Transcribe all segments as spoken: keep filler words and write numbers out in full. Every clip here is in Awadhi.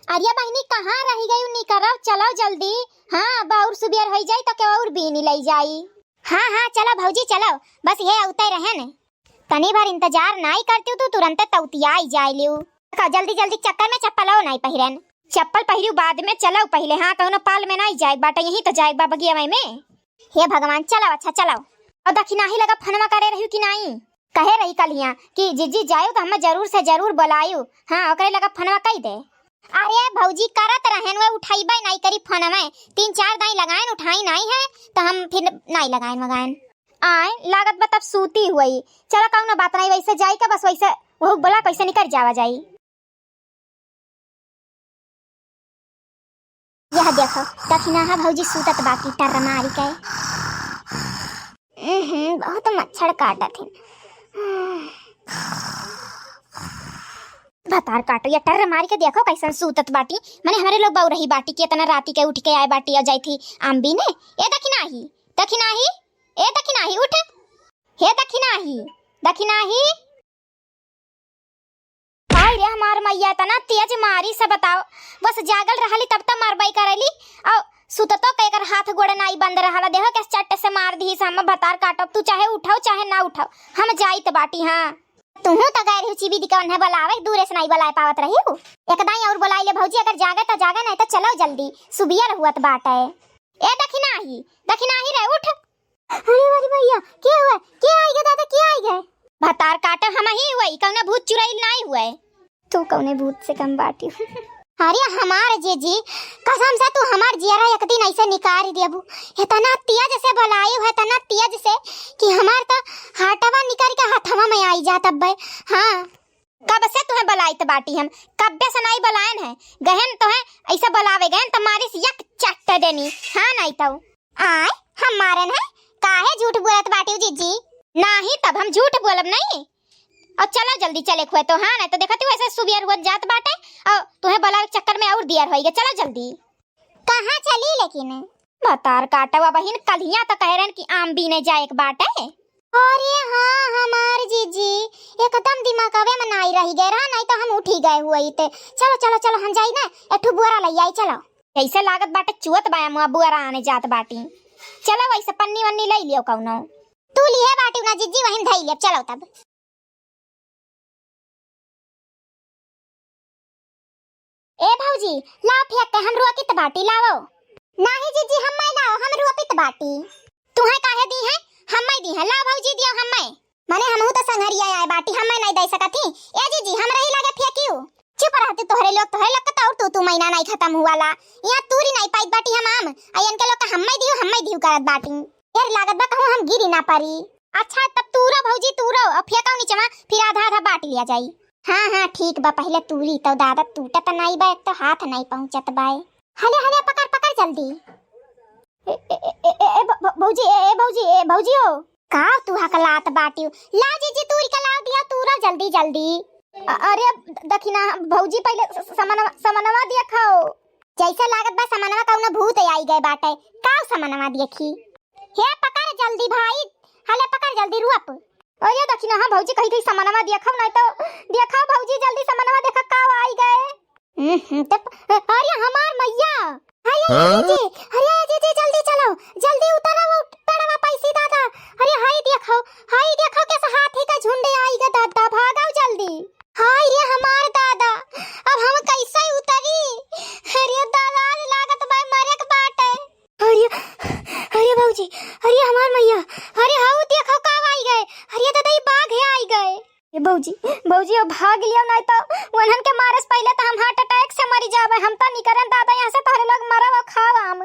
अरे बहिनी, कहाँ रहि गयू? निकरौ, चलौ जल्दी। हाँ, अब और सुबियर होइ जाई तो केहू और बीनी लइ जाई। हाँ, हाँ, चलौ भौजी, चलौ। बस ये अउतै रहेन। तनी भर इंतजार नाई करतिउ, तू तुरंते तउतियाई जाइलिउ। का जल्दी जल्दी चक्कर में चप्पलौ नाई पहिरेन। चप्पल पहिरिउ बाद में, चलौ पहिले। हाँ, कउनो पाल में नाई जाए बाटे, यहीं तो जाए बा बगिया में। हे भगवान, चलौ, अच्छा चलौ। और दखिनाही लगा फोनवा करे रहिउ कि नाई? कहे रही कलिया कि जिज्जी जायु तो हमें जरूर से जरूर बोलायु। हाँ, ओकरे लगा फोनवा कई दे। अरे भौजी, करत रहेन, वे उठाइबे नाई करी फोनवा। तीन चार दाई लगाएन, उठाई नाई है, तो हम फिर नाई लगाएन मगाएन। आए, लागत बा तब सूती हुई। चलो, कउनो बात नाई, वैसे जाई का, बस वैसे वो बोला, कैसे निकर जावा जाई। यह देखो, दखिनाहा भौजी सूतत बाटी टर्र मारी के। उहुं, बहुत मच्छर काटत हिन। भतार काटो, या टर्र मारी के देखो कैसन सूतत बाटी। मने हमरे लोग बउरही बाटी कि एतना राती के उठि के आए बाटी और जाई थी आम बीने। ए दखिनाही, दखिनाही, ए दखिनाही, उठ। हे दखिनाही, दखिनाही। हाय रे हमार मइया, एतना तेज मारी से बताओ। बस जागल रहली तब त मरबई करली। और सुततो के एकर हाथ गोड़ नाई बंद रहला। देखो कैसे चट्टे से मार दिहिस। हम भतार काटब, तू चाहे उठाओ चाहे ना उठाओ, हम जाइत बाटी। हाँ, तुहू त गए रहिउ चिबी दिकवन है बोलावे, दूरे से नाई बोलाए पावत रहिउ। एक दाई और बोलाई ले भौजी, अगर जागे त जागे, नाई त चलो जल्दी, सुबियर हुअत बाटे। ए दखिनाही, दखिनाही रे, उठ। अरे वारी भइया, के हुआ? के आइ गए दादा, के आइ गए? भतार काटब हमही हुई, कउनो भूत चुड़ैल नाई हुए। तू कउने भूत से कम बाटी। अरे हमार जीजी, कसम से तू हमार जियरा एक दिन ऐसे निकारि देबू। एतना तेज से बोलाइउ है, एतना तेज से कि हमार त हाटवा निकरि के हथवा में आइ जात अब्बे। हाँ, कब से तुहें बोलाइत बाटी हम, कब्बे से नाई बोलाएन है। गहेन तुहें ऐसे बोलावे गहेन त मारिस यक चट्ट देनी। हाँ नाई तउ। आय, हम मारेन है, काहे झूठ बोलत बाटिउ जीजी? नाहीं, तब हम झूठ बोलब नहीं। और चलो जल्दी चले खुए तो, हाँ, नहीं तो देखत ही वैसे सुबियर हुअत जात बाटे और तुहें बोलावे के चक्कर में और दियर होइगे। चलो जल्दी। कहाँ चली लेकिन? भतार काटवा बहिन, कलिया तो कहे रहन कि आम बीने जाए के बाटे। अरे हाँ, हमार जीजी, एकदम दिमागवे में नाई रहि गए रहा, नहीं तो हम उठी गए हुइत। चलो, चलो, चलो, हम जाई ना, एक ठो बोरा लइ आई, चलो। जैसे लागत बाटे चुअत बाया मुआ बुआरा आने जात बाटी। चलो वैसे पन्नी वन्नी लइ लियो कउनो। तू लिहे बाटिउ ना जिज्जी, वहीं धइ लियो, चलो तब। ए भौजी, लाओ फेंक के, हम रोपित बाटी, लाओ। नाही जिज्जी, हम मैं लाओ, हम रोपित बाटी। तुहें काहे दी है? हम मैं दी है, लाओ भौजी दियो हम मैं। मने हमहू तो संघरिया आए बाटी, हम मैं नहीं दे सकत ही। ए जीजी, हमरे ही लगे फेंकियो। चुप रह तू, तोहरे लोग, तोहरे लोग के तो और तू, तू महीना नहीं खत्म हुआ ला। यहाँ तूरी नहीं पाइत बाटी हम आम, आ इनके लोग के हम्मे दियो, हम्मे दियो करत बाटी। यार लागत बा कहूँ हम गिरी ना परी। अच्छा तब तूरो भौजी तूरो, अब फेंकाओ नीचवा, फिर आधा आधा बांट लिया जाई। हाँ हाँ ठीक बा, पहले तूरी तो दादा टूटत नहीं बा, एक तो हाथ नहीं पहुँचत बा। हले हले पकड़ पकड़ जल्दी। ए, ए, ए, ए, ए, ए, भ-, भ-, भौजी, ए, ए, भौजी, ए, भौजी हो। का तू हकलात बाटियो? लाओ जीजी, तूर के लाओ दिया, तूरा जल्दी, जल्दी। अ-, अरे, द-, दखिना, भौजी पहिले स-, स-, समनवा, समनवा देखो। जैसे लागत बा समनवा कउनो भूत आई गए बाटे। का समनवा देखी? हे पकड़ जल्दी भाई, हले पकड़ जल्दी, रुअप। अरे दखिना, हाँ भौजी कही थी समनवा देखो, नहीं तो देखो भौजी जल्दी समनवा देखो का आई गए। हम्म, हम्म, तब, अरे हमार मैया, अरे हाँ? जीजी, अरे जीजी, जल्दी चलो, जल्दी उतरो वो पेड़वा पैसी दादा। अरे हाय देखो, हाय देखो कैसे हाथी का झुंड आई गा दादा, भागो जल्दी। हाय रे हमार दादा, अब हम कैसे उतरी? अरे दादा, आज लागत बा मरे के बाटे। अरे, अरे भौजी, अरे हमार मैया, अरे हऊ देखो का आई गए, अरे दादा ई बाघ है आई गए। ए भौजी, भौजी, अब भाग लियो, नहीं तो उन्हन के मारे से पहले तो हम heart attack से मरी जावे। हम तो निकरन दादा यहाँ से, तोहरे लोग मरब और खाओ आम।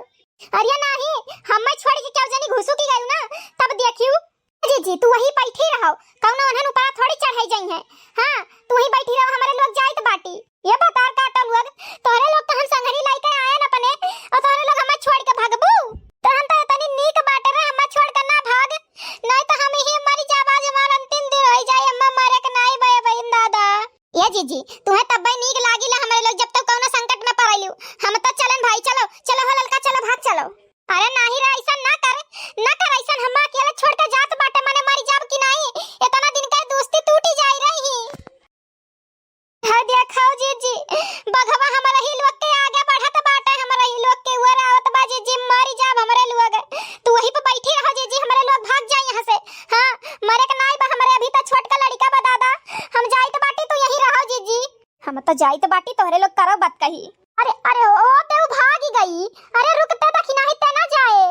अरे नहीं, हम्मे छोड़ के क्यों जनी घुसुकी गयू ना, तब देखियो। जीजी, तू वही बैठी रहो, कउनो उन्हन ऊपर थोड़ी चढ़ाई जाई है। हाँ, तू वही बैठी रहो, हमारे लोग जाइत बाटी। ये भतार काटा लोग, तोहरे लोग तो हम संघरी लाई के आयन अपने, और तोहरे लोग हमें छोड़ के भागबू? तो हम तो इतनी नीक बाटे रे, हमें छोड़ के ना भाग, नहीं तो हम ही मरी जाब, आज हमार अंतिम दिन होई जाए, हमें मरे के नाई बे बहिन दादा। ए जीजी, तुहें तब्बे नीक लागिला हमरे जाइत बाटी, तोहरे लोग करौ बात कही। अरे, अरे, ओ, ते उ भागी गई। अरे, रुक, ते दखिनाही, ते ना जाए।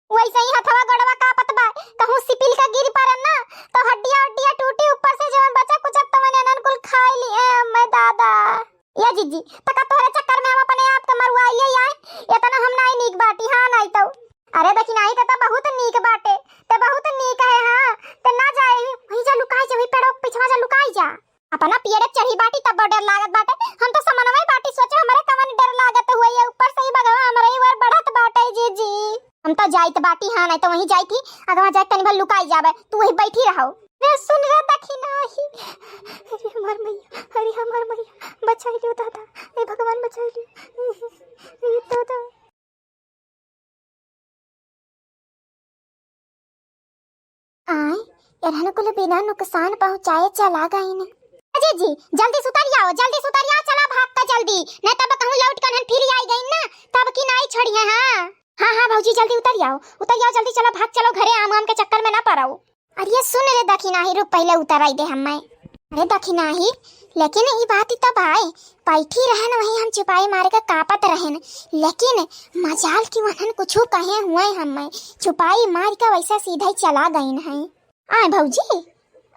वैसे ही हथवा गोड़वा कांपत बा, कहूँ सिपिल का गिर पड़न ना, तो हड्डिया उड्डिया टूटी, ऊपर से जवन बचा कुचा तवन एनन कुल खाई ली। ए, अम्मे दादा। ए जीजी, त का तोहरे चक्कर में हम अपने आप के मरुआइले आए? एतना हम नाई नीक बाटी, हाँ नाई तो। अरे दखिनाही, ते तो बहुत नीक बाटे, ते बहुत नीक है, हाँ। ते ना जाए, वहीं जा लुकाई जा, वहीं पेड़वा के पिछवा जा लुकाई जा। अपना पियरे चढ़ी बाटी तब डर लागत बाटे। हम तो समनवे बाटी, सोचे हमरे कवन डर लागत हुए, ये ऊपर से ही बघवा हमरे ही ओर बढ़त बाटे जीजी। हम तो जाइत बाटी, हाँ, नाई तो वहीं जाइत ही, अगवा जाए तनी भर लुकाई जाबे, तू वहीं बैठी रहो। रे सुन रे दखिनाही, अरे हमार मैया, अरे हमार मैया, बचाई लियो दादा, ए भगवान बचाई लियो, ए दादा। आय, एनहन कुल बिना नुकसान पहुँचाए चला गइन। अजय जी, जल्दी से उतर आओ, जल्दी से उतर आओ, चला भाग का जल्दी, नहीं तब कहूँ लौट कर फिर आई गइन ना, तब की नाई छोड़िए। हाँ, हाँ, हाँ भौजी, जल्दी उतर आओ, उतर आओ, जल्दी चला, भाग चलो घरे, आम आम के चक्कर में ना पड़ो। अरे सुन रे दखिनाही, रुक, पहिले उतर आई दे हम्मे। अरे दखिनाही, लेकिन ई बात ही तब आए, बैठी रहन वहीं हम चुपाई मारे के कापत रहन, लेकिन मजाल कि वहन कुछ कहे हुए हम्मे, चुपाई मार के वैसे सीधे ही चला गइन है। आए भौजी,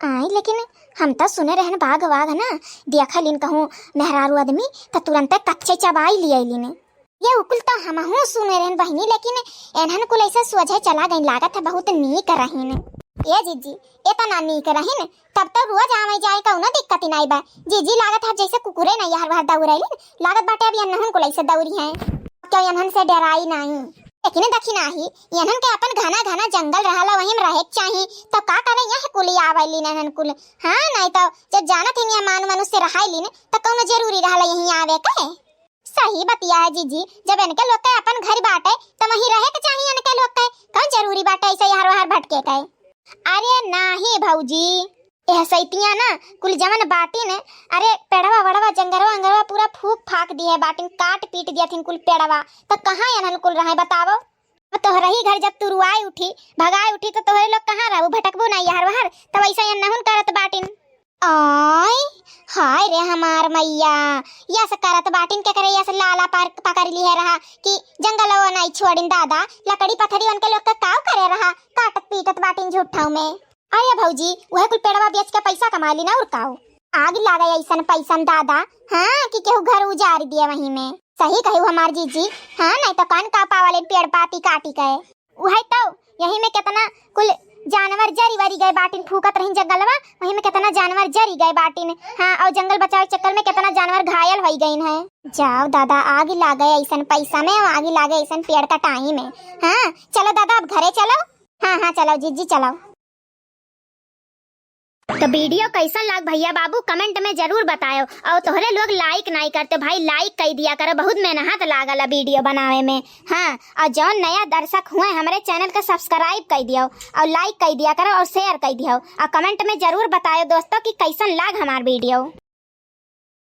आए, लेकिन हम तो सुने रहन बाघ वाघ ना, देखलिन कहूँ मेहरारू आदमी, त तुरंते कच्चे चबाई लियलिन। ये उकुल तो हमहू सुने रहन बहिनी, लेकिन एनहन कुल ऐसे सोझे चला गइन, लागत है बहुत नीक रहिन। ए जीजी, एतना नीक रहिन, तब तो रोज आवे जाए कौनो दिक्कत ही नाई बा। जीजी लागत है जैसे कुकुरे ना यहर वहर दौड़ैलिन, लागत बाटे अब एनहन कुल ऐसे दौड़ी हैं। क्यों एनहन से डराई नाई? लेकिन दखिनाही, एनहन के अपन घना घना जंगल रहला, वहीं में रहे के चाही, तो का करे यह कुली आवैलिन एनहन कुल? हाँ, नाई तो जब जानत ही नहीं मानु मनुष्य रहाइलिन, तो कौनो जरूरी रहला यहीं आवे के? सही बतिया है जीजी, जब इनके लोग के अपन घर बाटे, त वहीं रहे के चाहिए इनके लोग के। कौन जरूरी बाटे ऐसे यहर वहर भटके के? अरे नाही भौजी, यह सैतिया ना कुल जवन बाटिन, अरे पेड़वा वड़वा जंगरवा अंगरवा पूरा फूक फाक दिहे बाटिन, काट पीट दिया थिन कुल पेड़वा, त कहाँ इन्हन कुल रहे बतावो? अब तोहरही घर जब तुरुआई उठी, भगाई उठी, त तोहरे लोग कहाँ रहबू, भटकबू ना यहर वहर, त वैसे इन्हन करत बाटिन। आय, हाय रे हमार मैया, यस करत बाटिन, केकरे यस लाला पर पकड़ लिहे रहा कि जंगलवा नाई छोड़िन दादा, लकड़ी पथरी उनके लोग के काव करे रहा, काटत पीटत बाटिन झूठाऊ में। अरे भौजी, वह कुल पेड़वा बेच के पैसा कमा ली ना और काव। आग लागे ऐसन पैसन दादा, हाँ, कि केहू घर उजाड़ दिए वहीं में। सही कहू हमार जीजी, हाँ, नहीं तो कान का पावाले पेड़ पाती काटी के। उहै तो, यही में केतना कुल जानवर जरी वरी गए बाटिन, फूकत रहिन जंगलवा, वही में केतना जानवर जरी गए बाटिन। हाँ, और जंगल बचावे के चक्कर में केतना जानवर घायल होई गइन है। जाओ दादा, आग लागे ऐसन पैसा में, आग लागे ऐसन पेड़ कटाई में। हाँ, चलो दादा, अब घरे चलो। हाँ, हाँ, चलो जीजी, चलो। तो video कैसन लाग भैया बाबू, comment में जरूर बतायो। और तोहरे लोग like नाई करते भाई, like कई दिया करो, बहुत मेहनत लागल है video बनावे में। हाँ, और जौन नया दर्शक हुए हमरे channel का subscribe कई दियो और like कई दिया करो और share कई दियो और comment में जरूर बतायो दोस्तों कि कैसन लाग हमार video।